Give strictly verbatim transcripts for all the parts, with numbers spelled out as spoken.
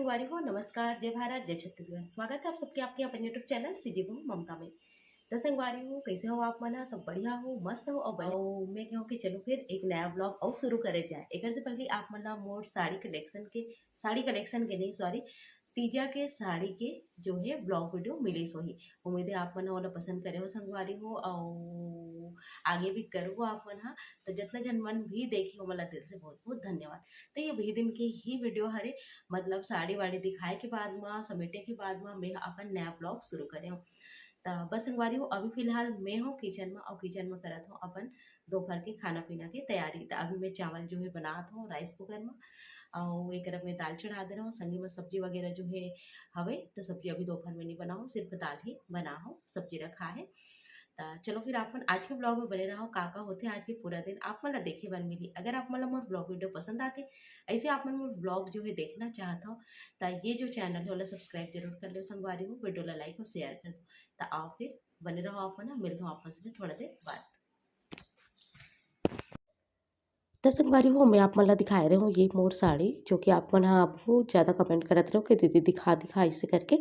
संगवारी हो, नमस्कार, जय भारत, जय छत्तीसगढ़। स्वागत है आप सबके आपके अपन YouTube चैनल सीजी बहू ममता में। तो संगवारी हो, कैसे हो आप मन ह? सब बढ़िया हो, मस्त हो? और बढ़िया हो। मैं कहूँ कि चलो फिर एक नया ब्लॉग और शुरू करे जाए। एक से पहले आप मन ला मोर साड़ी कलेक्शन के, साड़ी कलेक्शन के नहीं, सॉरी, तीजा के साड़ी के जो है ब्लॉग वीडियो मिलिस होही। उम्मीद है आप मन ओला पसंद करे हो संगवारी हो, और आगे भी करबो आप मन ह। तो जितना जन मन भी देखे हो, मला दिल से बहुत बहुत धन्यवाद। तो ये भी दिन के ही वीडियो हरे, मतलब साड़ी वाड़ी दिखाए के बाद में, समेटे के बाद में मैं अपन नया ब्लॉग शुरू करे हूँ। तो बस संगवारी हो, अभी फिलहाल मैं हूँ किचन में, और किचन में करत हूँ अपन दोपहर के खाना पीना के तैयारी। तो अभी मैं चावल जो है बनात हूँ राइस कुकर में, और एक तरफ में दाल चढ़ा दे रहा हूँ, संगे में सब्जी वगैरह जो है हवे, तो सब्जी अभी दोपहर में नहीं बनाऊँ, सिर्फ दाल ही बनाहूँ, सब्जी रखा है। तो चलो फिर आप मन आज के ब्लॉग में बने रहो, का का होते आज के पूरा दिन आप मन ला देखे बर मिली। अगर आप मन ला मोर ब्लॉग वीडियो पसंद आते, ऐसे आप मन मोर ब्लॉग जो है देखना चाहत हो, तो ये जो चैनल है ओला सब्सक्राइब जरूर कर लो संगवारी हो, वीडियो ला लाइक और शेयर कर दो। तो आओ फिर बने रहो आप मन, मिलता हूँ आप मन से थोड़ा देर बाद। तो संगवारी हो, मैं आप मन ला दिखाए रहे हूँ ये मोर साड़ी, जो कि आप मन ह बहुत ज़्यादा कमेंट करत रहो कि दीदी दिखा दिखा ऐसे करके।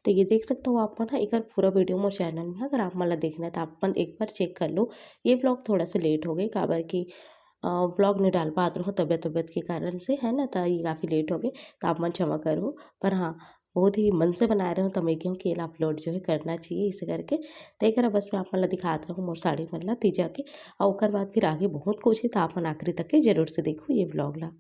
तो ये देख सकते हो आप मन ह, एकर पूरा वीडियो मोर चैनल में, अगर आप मन ला देखना है तो आप मन एक बार चेक कर लो। ये ब्लॉग थोड़ा सा लेट हो गए, काबर कि ब्लॉग नहीं डाल पात रहो तबियत तबियत के कारण से, है ना, तो ये काफ़ी लेट हो गए, तो आप मन क्षमा करो। पर हाँ, बहुत ही मन से बनाए रहे हो, तो मैं कहूँ कि एला अपलोड जो है करना चाहिए, इसे करके। तो एक बस मैं आप मन ला दिखात रहूँ मोर साड़ी मन ला तीजा के, और ओकर बाद फिर आगे बहुत कुछ है, तो आप मन आखिरी तक के जरूर से देखो ये ब्लॉग ला।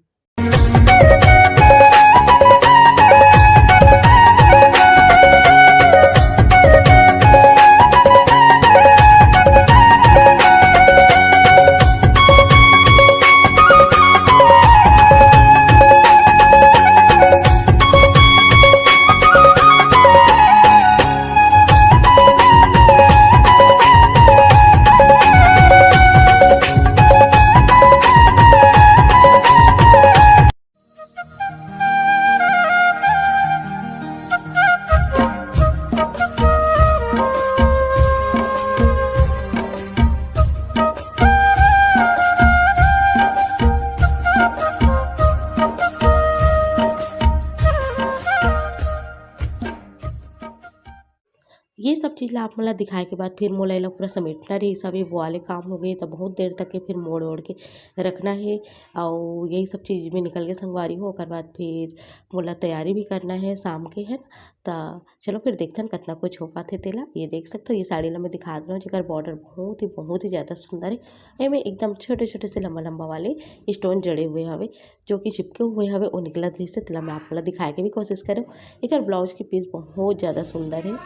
ये सब चीज़ ला आप मन ला दिखाए के बाद फिर मोला एला पूरा समेटना रहिस हवे, वो वाले काम हो गए, तो बहुत देर तक के फिर मोड़ ओड़ के रखना है। और यही सब चीज़ में निकल के संगवारी हो, ओकर बाद फिर मोला तैयारी भी करना है शाम के, है ना। तो चलो फिर देखथन कतना कुछ हो पाथे तेला। ये देख सकते हो, ये साड़ी ला मैं दिखा दे रहा हूँ, जेकर बॉर्डर बहुत ही, बहुत ही ज़्यादा सुंदर है। एमे एकदम छोटे छोटे से लंबा लंबा वाले स्टोन जड़े हुए हवे, जो कि चिपके हुए हवे, वो निकलत रहिस हे, तेला मैं आप मन ला दिखाए के भी कोशिश करेंव। एकर ब्लाउज के पीस बहुत ज़्यादा सुंदर है।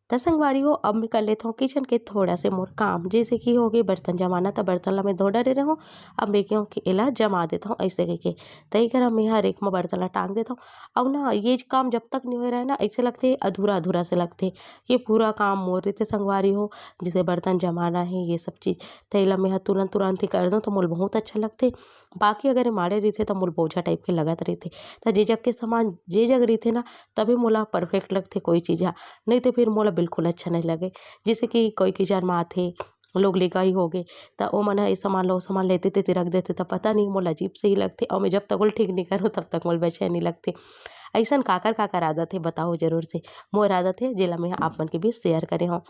त संगवारी हो, अब मैं कर लेत हूँ किचन के थोड़ा से मोर काम, जैसे कि हो गए बर्तन जमाना, त बर्तन ला मैं धो डरे रहूँ। अब मैं कहूँ कि एला जमा देत हूँ ऐसे कहिके, त एकर मैं हर एक में बर्तन ला टांग देत हूँ। अब ना ये काम जब तक नहीं हो रहा है ना, ऐसे लगते अधूरा अधूरा से लगते। ये पूरा काम मोर रहते संगवारी हो, जैसे बर्तन जमाना है, ये सब चीज़, त एला मैं ह तुरंत तुरंत ही कर दूँ, तो मोला बहुत अच्छा लगते। बाकी अगर माड़े रहिथे त मोला बोझा टाइप के लगत रहिथे। त जे जग के सामान जे जग रहिथे ना, तभी मोला परफेक्ट लगथे कोई चीज़ ह, नहीं तो फिर मोला बिल्कुल अच्छा नहीं लगे। जैसे कि कोई के जन्म आथे, लोग लेगाई हो गए, त ओ मन ह ए सामान ला, ओ सामान लेते तेते रख देथे, त पता नहीं मोला अजीब से ही लगथे। और मैं जब तक ओला ठीक नहीं करूँ, तब तक मोला बेचैनी लगथे। अइसन काकर काकर आदत है, बताओ जरूर से। मोर आदत है, जेला मैं आप मन के बीच शेयर करे हूँ।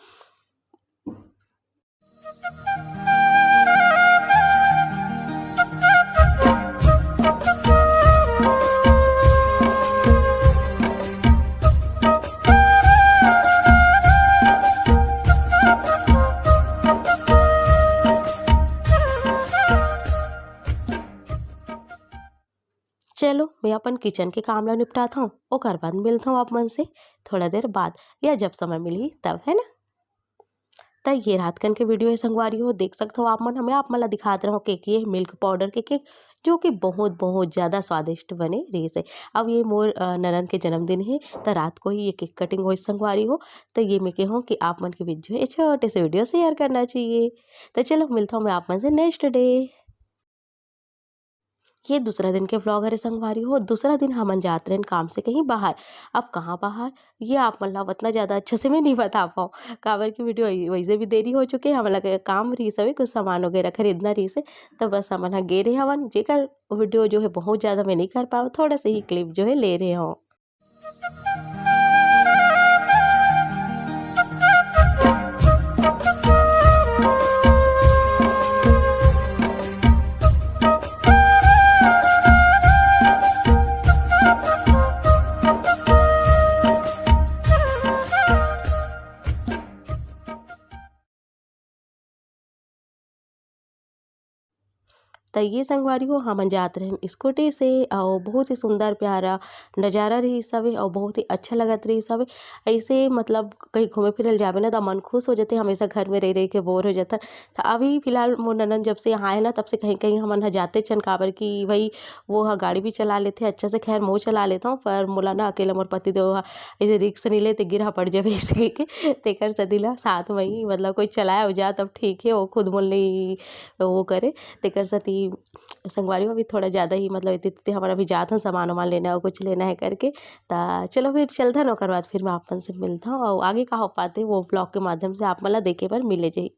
चलो, मैं अपन किचन के काम ला निपटात हूँ, ओकर बाद मिलत हूँ आप मन से थोड़ा देर बाद, या जब समय मिलही तब, है ना। त ये रात कन के वीडियो है संगवारी हो, देख सकत हो आप मन, हमें आप मन ला दिखात रहूँ केक, ये मिल्क पाउडर के केक, जो कि बहुत, बहुत ज़्यादा स्वादिष्ट बने रहिस हे। अब ये मोर, अ, ननद के जन्मदिन है, त रात को ही ये केक कटिंग होइस संगवारी हो। त ये मैं कहूँ कि आप मन के बीच जो है, छोटे से वीडियो शेयर करना चाहिए। त चलो, मिलत हूँ मैं आप मन से नेक्स्ट डे। ये दूसरा दिन के व्लॉग हरे संगवारी हो। दूसरा दिन हमन जात रहेन काम से कहीं बाहर। अब कहाँ बाहर, ये आप मन ला उतना ज़्यादा अच्छा से मैं नहीं बता पाऊँ, काबर की वीडियो वैसे भी देरी हो चुके, हमन ला काम रहिस हवे, कुछ सामान वगैरह खरीदना रहिस हे, तो बस हमन ह गे रहे हवन, जेकर वीडियो जो है बहुत ज़्यादा मैं नहीं कर पाऊँ, थोड़ा से ही क्लिप जो है ले रहे हूँ। त ये संगवारी हो, हमन जात रहेन स्कूटी से, अउ बहुत ही सुंदर प्यारा नज़ारा रहिस हवे, अउ बहुत ही अच्छा लगत रहिस हवे। ऐसे मतलब कहीं घूमे फिरे ल जाबे ना, त मन खुश हो जाथे। हमेशा घर में रह रह के बोर हो जाथन। त अभी फिलहाल मोर ननद जब से आए ना, तब से कहीं कहीं हमन ह जाते चन, काबर कि भाई वो ह गाड़ी भी चला लेथे अच्छा से। खैर, मोर चला लेथव, पर मोला ना अकेला मोर पति देव ह ऐसे रिस्क नहीं लेते, गिरा पड़ जाबे ऐसे कहिके। तेकर सेती ला साथ में ही मतलब कोई चलाए हो जा, तब ठीक है, वो खुद मोल नहीं वो करे। तेकर सेती संगवारी हो, अभी थोड़ा ज़्यादा ही मतलब इतने इतने हमारा अभी जात हन, सामान वामान लेना है, कुछ लेना है करके। त चलो फिर चलथन, ओकर बाद फिर मैं आप मन से मिलता हूँ, और आगे का हो पाते वो ब्लॉग के माध्यम से आप मन ला देखे बर मिले जाही।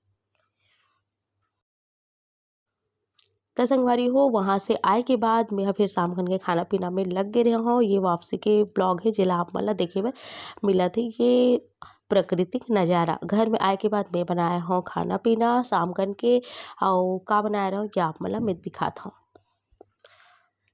त संगवारी हो, वहाँ से आए के बाद मैं फिर शाम खन के खाना पीना में लग गए रहे हूँ। ये वापसी के ब्लॉग है, जेला आप मन ला देखे बर मिलत है। ये प्राकृतिक नज़ारा, घर में आए के बाद मैं बनाए हूँ खाना पीना शाम खन के, अउ का बनाए रहूँ, ये आप मन ला मैं दिखात हूँ।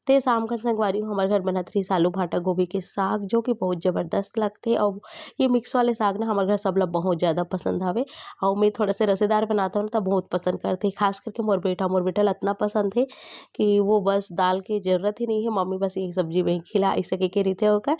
ते शाम खन संगवारी हो, हमर घर बनत रहिस आलू भांटा गोभी के साग, जो कि बहुत ज़बरदस्त लगथे। अउ ये मिक्स वाले साग ना हमर घर सबला बहुत ज़्यादा पसंद हवे। अउ मैं थोड़ा से रसेदार बनात हूँ ना, त बहुत पसंद करथे, खास करके मोर बेटा। मोर बेटा ला इतना पसंद हे कि वो बस दाल के ज़रूरत ही नहीं है, मम्मी बस यही सब्जी में ही खिला, ऐसे कह के रहिथे ओकर।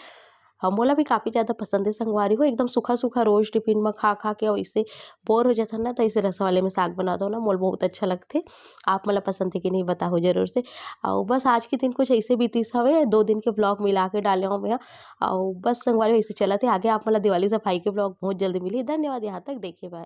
अउ मोला भी काफ़ी ज़्यादा पसंद हे संगवारी हो, एकदम सूखा सूखा रोज टिफिन में खा खा के, अउ इससे बोर हो जाथन ना, त इसे रस वाले में साग बनात हूँ ना, मोला बहुत अच्छा लगथे। आप मन ला पसंद हे कि नहीं, बताहू जरूर से। अउ बस आज के दिन कुछ ऐसे बीतिस हवे, दो दिन के ब्लॉग मिला के डाले हूँ मैं। अउ बस संगवारी हो, ऐसे चलत हे, आगे आप मन ला दिवाली सफाई के ब्लॉग बहुत जल्दी मिली। धन्यवाद यहाँ तक देखे बर।